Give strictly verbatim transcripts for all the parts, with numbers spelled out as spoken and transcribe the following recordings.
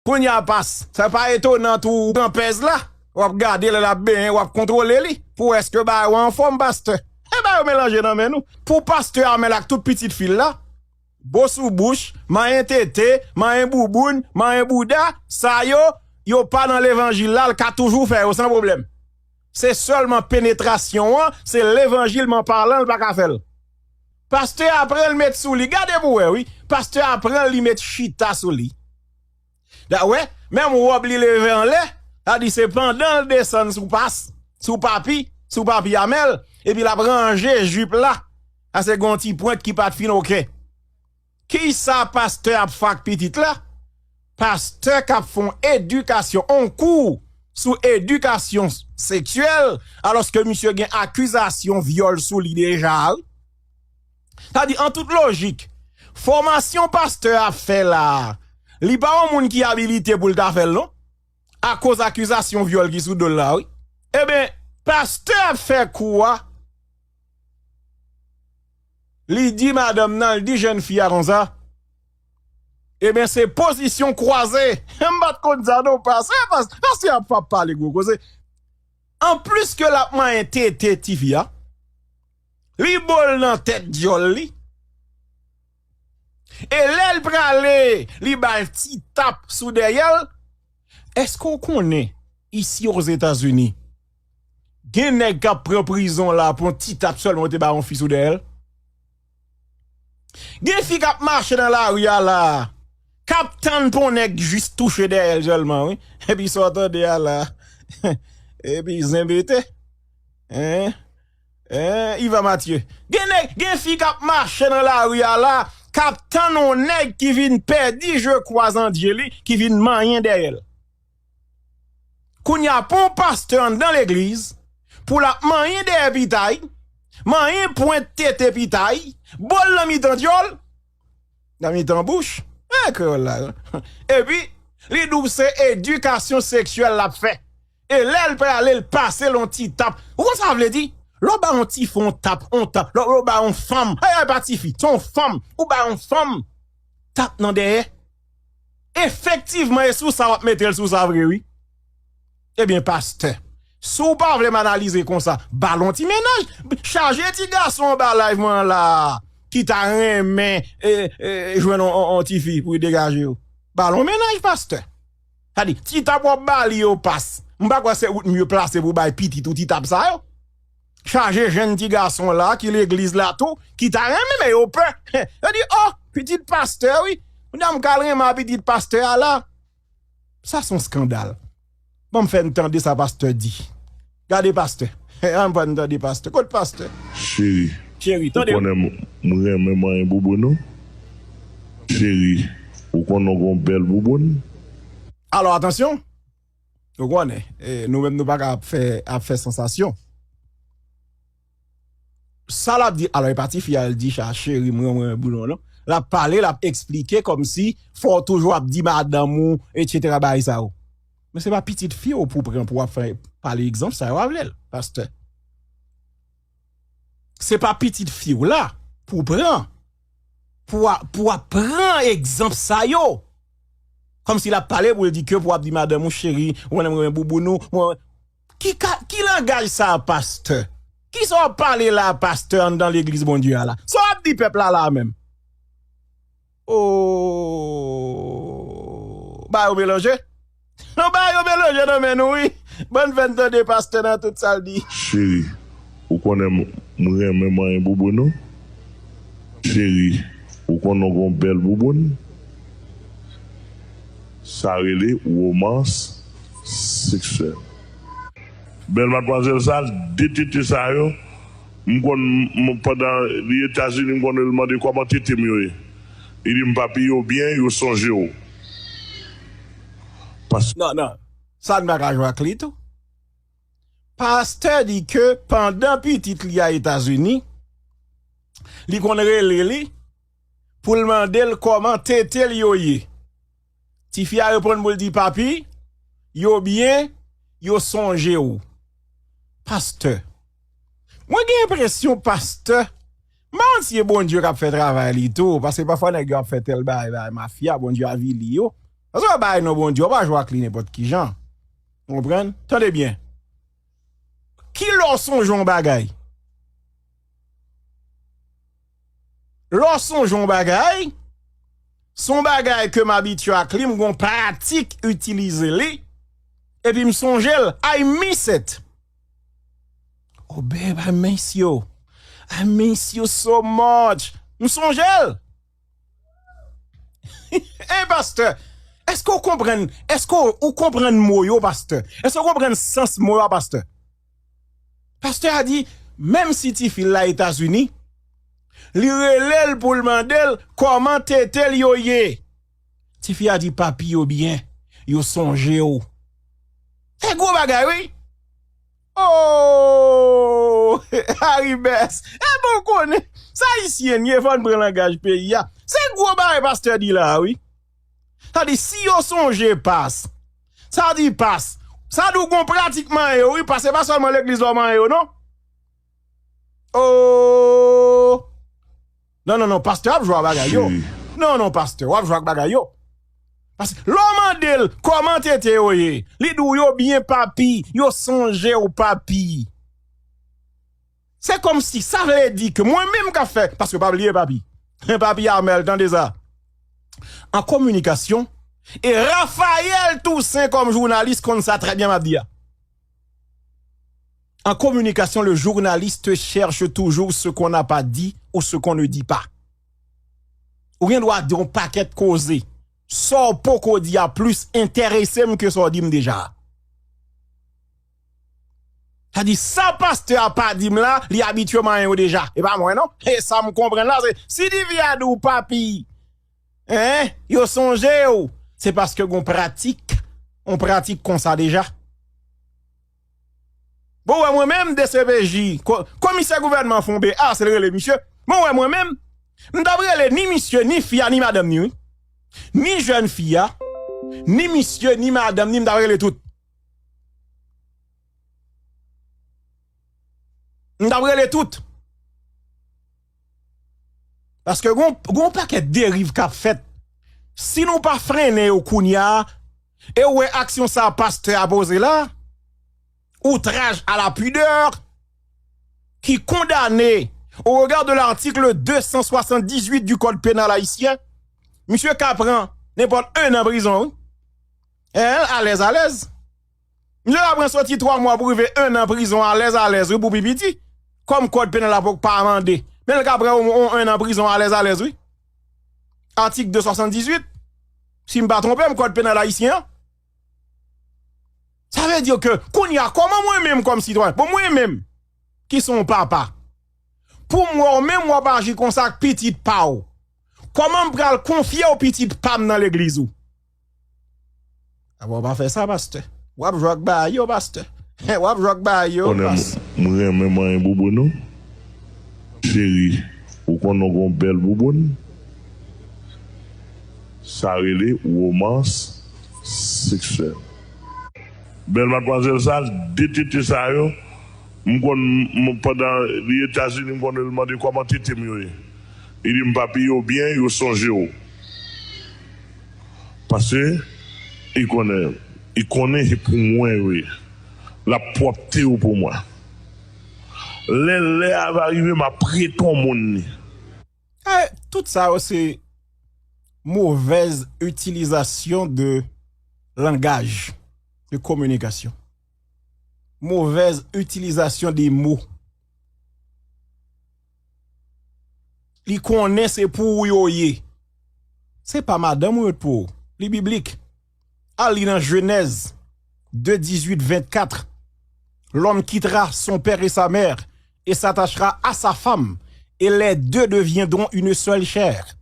Kounye a pas, sa pa etonan tou ou pran pèz la, w ap gade lè l ap benyen, w ap kontwole li, pou wè èske bagay yo anfòm, pastè. E bagay yo melanje nan men nou. Pou pastè Amèl ak tout pitit fi l la, bo sou bouch, manyen tete, manyen bouboun, manyen bouda, sa yo, yo pa nan levanjil la, l ka toujou fè yo san pwoblèm. Se sèlman penetrasyon an, se levanjil men palan l pa ka fè l. Pastè a pran l met sou li, gade pou wè wi, pastè a pran l li met chita sou li. Da wè, menm wòb li leve anlè, sa di se pandan l desann sou pas, sou papi, sou papi Amèl, epi l ap ranje jip la, sa se gon ti pwent ki pa t fin oke. Kisa pastè ap fè ak pitit la? Pastè k ap fè yon edikasyon, yon kou sou edikasyon seksyèl, alòske misye gen akizasyon vyòl sou li deja wi. Sa di, an tout lojik, fòmasyon pastè ap fè la, li pa yon moun ki abilite pou l ta fè l non. Akoz akizasyon vyòl ki sou do l la wi. Eben, pastè ap fè kou a, li di madanm nan, li di jèn fi a konsa, eben se pozisyon kwaze. M pa t konn sa non, pastè, pastè ap, ap pale gwo koze. Anplis ke l ap manyen tete tifi a, li bo l nan tèt dyòl li. E lè l prale, li ba l ti tap sou dèyè l. Èske w konnen, isi Ozetazini, gen nèg k ap pran prizon la pou yon ti tap sèlman yo te ba yon fi sou dèyè l? Gen fi k ap mache nan lari a la, k ap tann pou yon nèg jis touche dèyè l sèlman, wi. Epi sa w tande a la, epi zen bete. Hein? Hein, Ivan Matye. Gen nèg, gen fi k ap mache nan lari a la, k ap tann yon nèg ki vin pèdi je kwa an dye li, ki vin manyen dèyè l. Kounye a, pou yon pastè anndan legliz, pou l ap manyen dèyè pitay, manyen pwent tete pitay, bo l nan mitan dyòl, nan mitan bouch, eh, kreyòl la, epi, li di w se edikasyon seksyèl l ap fè. E lè l prale, l pase l yon ti tap. Ou konn sa vle di? Lè w ba yon tifi yon tap, yon tap, lè, lè w ba yon fanm, ay, ay, pa tifi, se yon fanm, ou ba yon fanm tap nan dèyè. Efektivman, e sou sa w ap mete l sou sa vre, wi. Ebyen, pastè, si w pa vle m analize konsa, ba l yon ti mennaj, chaje ti gason anba live mwen an la, ki ta renmen, e, e, jwenn yon, yon, yon tifi pou l degaje yo. Ba l yon mennaj, pastè. Sa di, ti tap w ap ba li yo pas. M pa kwè se ou t mye plase pou bay pitit ou ti tap sa yo. Chaje jèn ti gason la ki legliz la tou, ki ta renmen, men yo pè. Yo di, oh, pitit pastè, wi. Medam ka renmen a pitit pastè a la. Sa se yon eskandal. Ban m fè n tande sa pastè di. Gade pastè. An fè n tande pastè. Kot pastè? Cheri, cheri, ou tande. Konnen m, m renmen manyen bouboun ou. Cheri, ou konnen w gon bèl bouboun. Alò, atansyon. Ou konnen, e, nou menm nou pa ka ap fè, ap fè sansasyon. Sa l ap di, alò, e pa tifi a l di sa, cheri, mwen, mwen, boulon, non. L ap pale, l ap eksplike kòmsi fò w toujou ap di madanm ou, etsetera, bagay sa yo. Men se pa pitit fi w pou pran pou w ap fè, pale egzanp sa yo avè l, pastè. Se pa pitit fi w la pou w pran, pou w a, pou w ap pran egzanp sa yo. Kòmsi l ap pale pou l di ke pou w ap di madanm ou, cheri, mwen, mwen, bouboun ou, mwen, Ki ka, ki langaj sa a, pastè? Kisa w ap pale la a, pastè, anndan legliz Bondye a la? Sa w ap di pèp la la a menm? Oh, bagay yo melanje. Non, bagay yo melanje nan men nou, wi. Ban n fè n tande pastè nan tout sa l di. Cheri, ou konnen m, m renmen manyen bouboun ou. Cheri, ou konnen w gon bèl bouboun. Sa rele womans seksyèl. Bèl madmwazèl sa, de tete sa yo, m konn, m, pandan li Etazini, m konn li mande kòman tete m yo ye. Li di m, papi, yo byen, yo sonje w. Pas- Non, non. Sa n pa ka jwe ak li tou. Pastè di ke pandan pitit li a Etazini, li konn rele li pou l mande l kòman tete l yo ye. Tifi a reponn pou l di, papi, yo byen, yo sonje w. Pastè. Mwen gen enpresyon pastè, m pa konn si e Bondye k ap fè travay li tou, paske pafwa nèg yo ap fè tèl bagay, bagay mafya, Bondye avili yo. Paske w pa bay non Bondye, w pa jwe ak li nenpòt ki jan. Ou konprann? Tande byen. Kilè w sonje yon bagay? Lè w sonje yon bagay, se yon bagay ke m abitye ak li, m gon pratik itilize li, epi m sonje l. I miss it. Oh babe, I miss you. I miss you so much. M sonje l. Hey pastè, èske w konprann, èske w, w konprann mo yo pastè? Èske w konprann sans mo yo a pastè? Pastè a di, menm si tifi l la Etazini, li rele l pou l mande l kòman tete l yo ye. Tifi a di, papi yo byen, yo sonje w. Se gwo bagay wi. Oh! Aribès, e bon konnen, se ayisyen n ye, fò n pran langaj peyi a. Se gwo bagay pastè di la a wi. Sa di si yo sonje pas. Sa di pas. Sa di w gon pratik manyen yo wi, pas se pa sèlman legliz w ap manyen yo non. Oh! Non, non, non, pastè ap jwe ak bagay yo. Non, non, pastè, w ap jwe ak bagay yo. Paske lè w mande l kòman tete yo ye, li di w yo byen papi, yo sonje w papi. Se kòmsi sa vle di ke mwen menm k ap fè, paske pa bliye papi. Papi Armel, tande sa. An kominikasyon, e Raphaël Toussaint kòm jounalis konn sa trè byen m ap di a. En communication, le journaliste cherche toujours ce qu'on n'a pas dit ou ce qu'on ne dit pas. Ou gen dwa di yon pakèt koze. Sa w poko di a plis enterese m ke sa w di m deja a. Sa di, sa pastè a pa di m la, li abitye manyen yo deja. E pa mwen non. E sa m konprann la, se si Divya di w papi, en, yo sonje w, se paske gon pratik, on pratik konsa deja. Bon, wè mwen menm, D C P J, ko-, komisè gouvènman Fonbe a, se l rele misye. Bon, wè mwen menm, m t ap rele ni misye, ni fi a, ni madanm ni, wi. Ni jèn fi a, ni misye, ni madanm ni, m t ap rele tout. M t ap rele tout. Paske gon, gon pakèt deriv k ap fèt. Si nou pa frennen yo kounye a, e w wè aksyon sa pastè a poze la, outraj a la pidè, ki kondane au regard de l'article deux cent soixante-dix-huit du Code pénal haïtien, misye ka pran nenpòt enn an prizon, wi. En, alèz, alèz. Misye ka pran soti twa mwa pou rive enn an prizon alèz alèz, wi, pou pi piti. Kòm kòd penal la poko pa amande. Men l ka pran yon, yon enn an prizon alèz alèz, wi. Atik de swasanndizwit. Si m pa twonpe m, kòd penal ayisyen an. Sa vle di ke, kounye a, kòman mwen menm kòm sitwayen, bon, mwen menm, ki se yon papa, pou m wè w menm w ap aji konsa ak pitit pa w, kòman m pral konfye w pitit pa m nan legliz ou? Apa w pa fè sa, pastè. W ap jwe ak bagay yo, pastè. W ap jwe ak bagay yo, pastè. Konnen m, m renmen manyen bouboun ou. Cheri, ou konnen w gon bèl bouboun. Sa rele womans seksyèl. Bèl madmwazèl sa, de tete sa yo, m konn, m, pandan li Etazini, m konn li mande kòman tete m yo ye. Li di m, papi, yo byen, yo sonje w. Paske li konnen, li konnen se pou mwen yo ye. L ap pwòpte yo pou mwen. Lè lè a va rive, m ap rete yon moun li. Eh, tout sa yo se mauvaise utilisation de langage, de communication. Mauvaise utilisation des mots. Li konnen se pou ou yo ye. Se pa madanm ou yo t pou ou. Li biblik. Al li nan Jenèz de, dizuit, vennkat. L'homme quittera son père et sa mère et s'attachera à sa femme, et les deux deviendront une seule chair.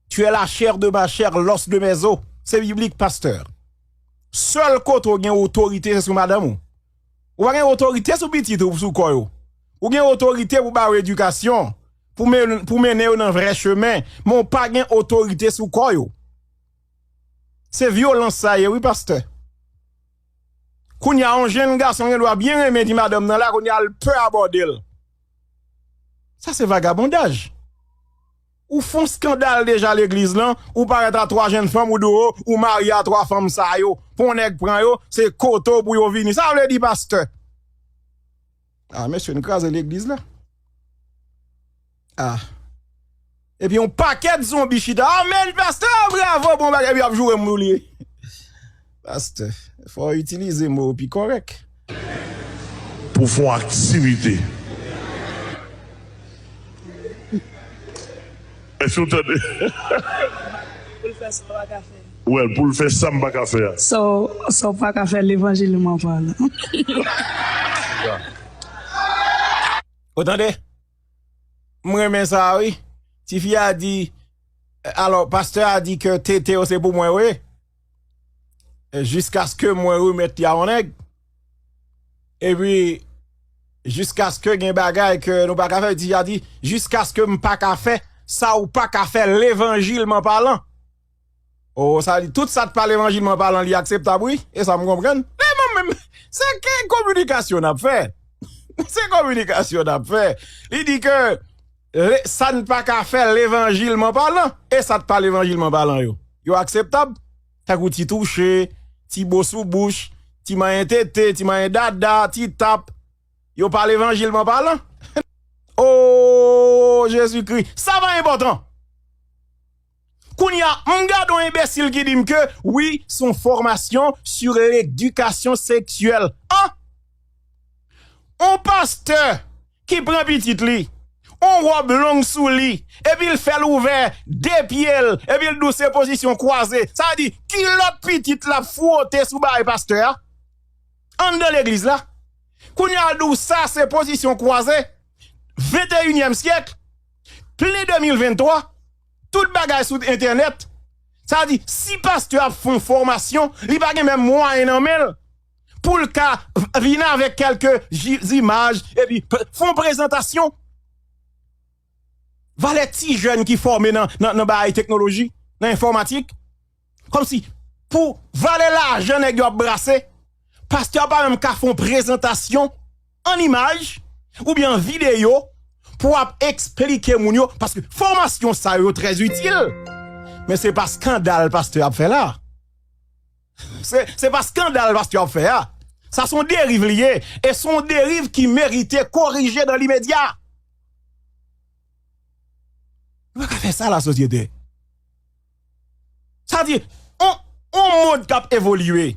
Tu es la chair de ma chair, l'os de mes os. Se biblik, pastè. Sèl kote w gen otorite, se sou madanm ou. Ou pa gen otorite sou pitit ou, sou kò yo. Ou gen otorite pou ba yo edikasyon, pou men-, pou mennen yo nan vrè chemen, men w pa gen otorite sou kò yo. Se vyolans sa ye, wi, pastè. Kounye a, yon jenn gason gen dwa byen renmen ti madanm nan la, kounye a, l pè abòde l. Sa se vagabondaj. Ou fè yon skandal deja legliz lan, ou parèt a twa jenn fanm, ou di w ou marye a twa fanm sa yo. Pou yon nèg pran yo, se kote w pou yo vini. Sa vle di, pastè? Ah, mesye, n kraze legliz la. Ah. Epi yon pakèt zonbi chita. Amèn, pastè, bravo, bon bagay, epi y ap joure m pou li. Pastè, fò w itilize mo yo pi kòrèk. Pou fè yon aktivite. Èske w tande? Pou l fè sa w pa ka fè. Well, pou l fè sa m pa ka fè a. Sa w, sa w pa ka fè levanjilman palan. Ou tande? M renmen sa a, wi. Tifi a di, alò, pastè a di ke tete yo se pou mwen, wi. Jiskaske mwen remèt li a yon nèg. Epi, jiskaske gen bagay ke nou pa ka fè, tifi a di, jiskaske m pa ka fè sa ou pa ka fè levanjilman palan. Oh, sa di, tout sa k pa levanjilman palan, li akseptab, wi. E sa m konprann. Men mwen menm, se ke kominikasyon n ap fè. Se kominikasyon n ap fè. Li di ke le, sa n pa ka fè levanjilman palan, e sa k pa levanjilman palan yo, yo akseptab. Tankou ti touche, ti bo sou bouch, ti manyen tete, ti manyen dada, ti tap. Yo pa levanjilman palan. Oh, Jezikri, sa pa enpòtan. Kounye a, m gade yon enbesil ki di m ke, wi, se yon fòmasyon sur l'éducation sexuelle. An! On pastè ki pran pitit li, on wòb long sou li, epi l fè l ouvè de pye l, epi l di w se pozisyon kwaze. Sa vle di, kilòt pitit l ap fwote sou bagay pastè a? Anndan legliz la. Kounye a l di w sa se pozisyon kwaze. Venteyinyèm syèk, plen de mil venntwa, tout bagay sou entènèt. Sa vle di, si pastè ap fè yon fòmasyon, li pa gen menm mwayen nan men l pou l ka vin avèk kèlke ji-, zimaj, epi p-, fè yon prezantasyon. Valè ti jèn ki fòme nan, nan, nan bagay teknoloji, nan enfòmatik. Kòmsi, pou valè lajan nèg yo ap brase, pastè a pa menm ka fè yon prezantasyon an imaj oubyen an videyo pou ap eksplike moun yo, paske fòmasyon sa yo trè itil. Men se pa skandal pastè ap fè la. Se, se pa skandal pastè ap fè a. Sa se yon deriv li ye. E se yon deriv ki merite korije nan limedya. Nou pa ka fè sa, lasosyete. Sa di, on, on mond k ap evolye.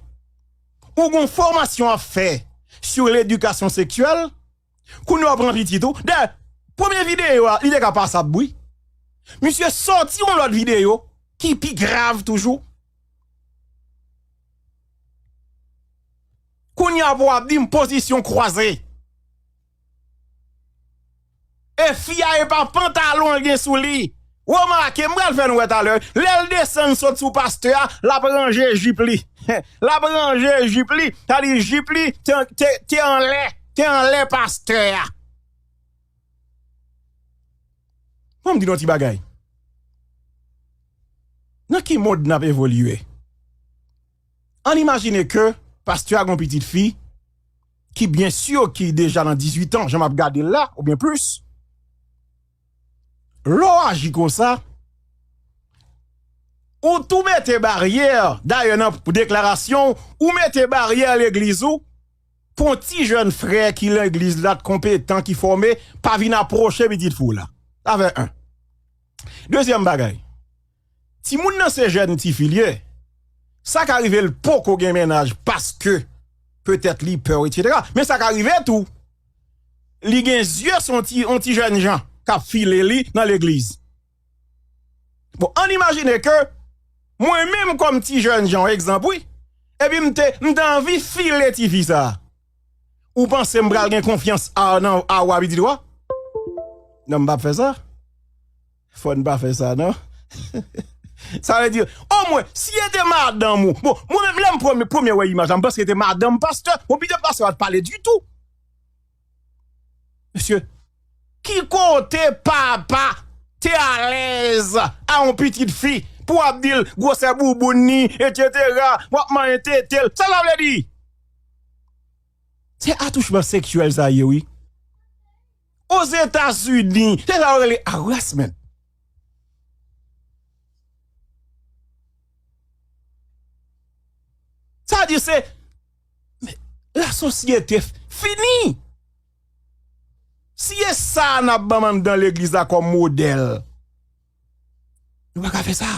Ou gon fòmasyon ap fè sur l'éducation sexuelle, kounye a w pran pitit ou. Dayè, premye videyo a, li te ka pasab, wi. Misye sòti yon lòt videyo ki pi grav toujou. Kounye a pou w ap di m pozisyon kwaze. E fi a e pa pantalon l gen sou li. Remake, m pral fè n wè talè. Lè l desann sot sou pastè a, l ap ranje jip li. L ap ranje jip li. Sa di jip li te, te, te anlè, te anlè pastè a. Ban m di nou yon ti bagay. Nan ki mond n ap evolye? Ann imajine ke pastè a gon pitit fi ki byen si ki deja nan dizuit an, jan m ap gade l la, oubyen plis. Lè w aji konsa, ou tou mete baryè, dayè nan deklarasyon w, ou mete baryè legliz ou, pou yon ti jèn frè ki legliz la t konpetan, ki fòme, pa vin apwoche pitit fi w la. Sa fè en. Dezyèm bagay, timoun nan se jèn tifi l ye. Sa ka rive l poko gen mennaj paske petèt li pè, etsetera. Men sa ka rive tou, li gen zye sou yon ti, yon ti jèn jan k ap file li nan legliz. Bon, ann imajine ke mwen menm kòm ti jèn jan, yon egzanp, wi, epi m te, m te anvi file tifi sa a. Ou panse m pral gen konfyans a, nan, a w a pitit ou a? Non, m p ap fè sa. Fò n pa fè sa, non. Sa vle di, omwen, si e te madanm ou. Bon, mwen menm, lè m premye, premye wè imaj la, m panse e te madanm pastè. Bon, pito pastè pa t pale ditou. Mesye, ki kote papa te alèz a yon pitit fi pou w ap di l gwosè bouboun ni, etsetera, w ap manyen tete l? Sa sa vle di? Se atouchman seksyèl sa ye, wi. Ozetazini, se sa yo rele harassment. Sa di se lasosyete fini. Si e sa n ap ban m anndan legliz la kòm modèl, nou pa ka fè sa.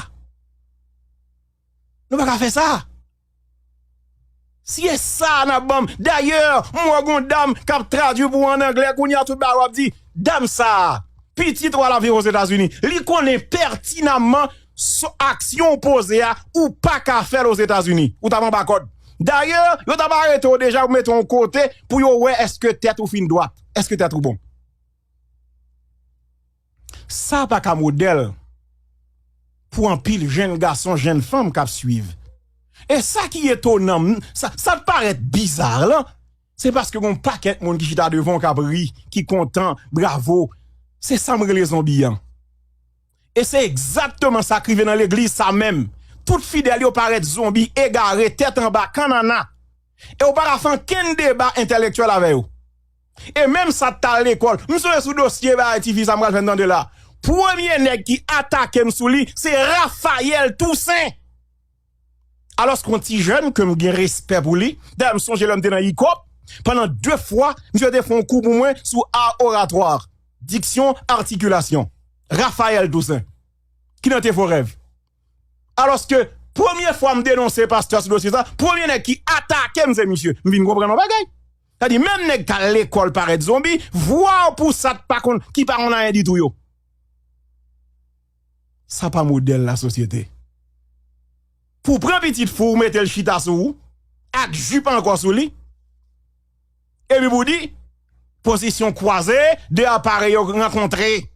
Nou pa ka fè sa. Si e sa n ap ban m. Dayè, m wè gon dam k ap tradui pou w ann anglè, kounye a tout bagay w ap di, dam sa a, pitit ou a l ap viv Ozetazini. Li konnen pètinamman aksyon w poze a, ou pa ka fè l Ozetazini. Ou t ap anba kòd. Dayè, yo t ap arete w deja pou mete w yon kote pou yo wè èske tèt ou fin dwat, èske tèt ou bon. Sa pa ka modèl pou anpil jenn gason, jenn fanm k ap swiv. E sa ki etonan m, sa, sa t parèt biza lan, se paske gon pakèt moun ki chita devan w k ap ri, ki kontan, bravo. Se sa m rele zonbi an. E se egzakteman sa k rive nan legliz sa menm. Tout fidèl yo parèt zonbi, egare, tèt anba, kannanna. E w pa ka fè ankenn deba entèlektyèl avè yo. E menm sa t al lekòl. M sonje sou dosye bagay tifi sa m pral fè n tande la. Premye nèg ki atake m sou li, se Raphaël Toussaint. Alòske yon ti jèn ke m gen respè pou li, dayè m sonje lè m te nan ICOP, pandan de fwa, misye te fè yon kou pou mwen sou art oratoire, diksyon, atikilasyon. Raphaël Toussaint, ki nan Te Fo Rèv. Alòske, premye fwa m denonse pastè sou dosye sa, premye nèg ki atake m se misye. M vin konprann yon bagay. Sa di, menm nèg k al lekòl parèt zonbi, vwa w pou sa t pa konn, ki pa konn anyen ditou yo. Sa pa modèl lasosyete. Pou w pran pitit fi w, w mete l chita sou ou, ak jip ankò sou li, epi pou w di, pozisyon kwaze, de aparèy yo rankontre.